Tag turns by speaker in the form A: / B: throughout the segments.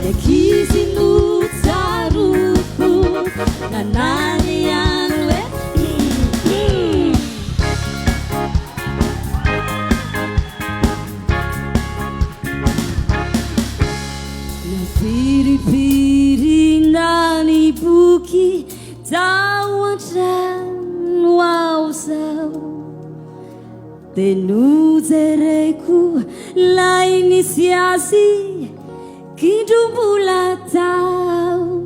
A: Ny ankizy no tsaroako nanary ihany hoe hum. Nafirifirina ny boky tao an-trano ao zao. Dia nojereko lay nisy azy k'indro mbola tao.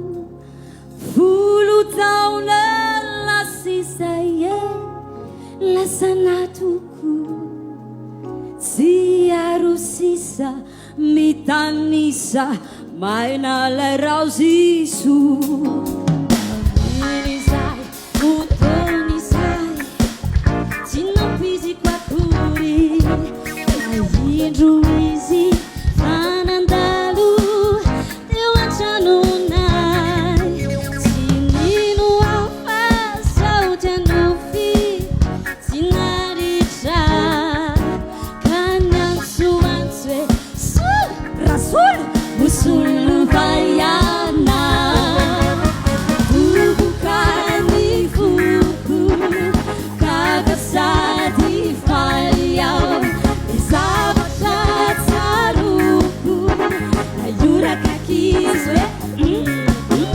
A: 10 taona lasa izay e, lasa natoko. Tsy aro sisa mitanisa maina lay raozy soa. Tamin'izay fotoana izay tsy nampoiziko akory fa indro izy fa nandalo teo an-tranonay. Tsy nino aho fa sao dia nofy tsy naritra ka niantsoantso hoe Solo! Rasolo! Ho solombaiana. Doboka ny foko, gaga sady faly aho. Ny zavatra tsaroako, nahoraka ankizy hoe hum hum.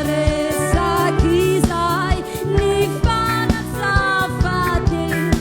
A: Tafaresaka izahay nifanatsafa teny.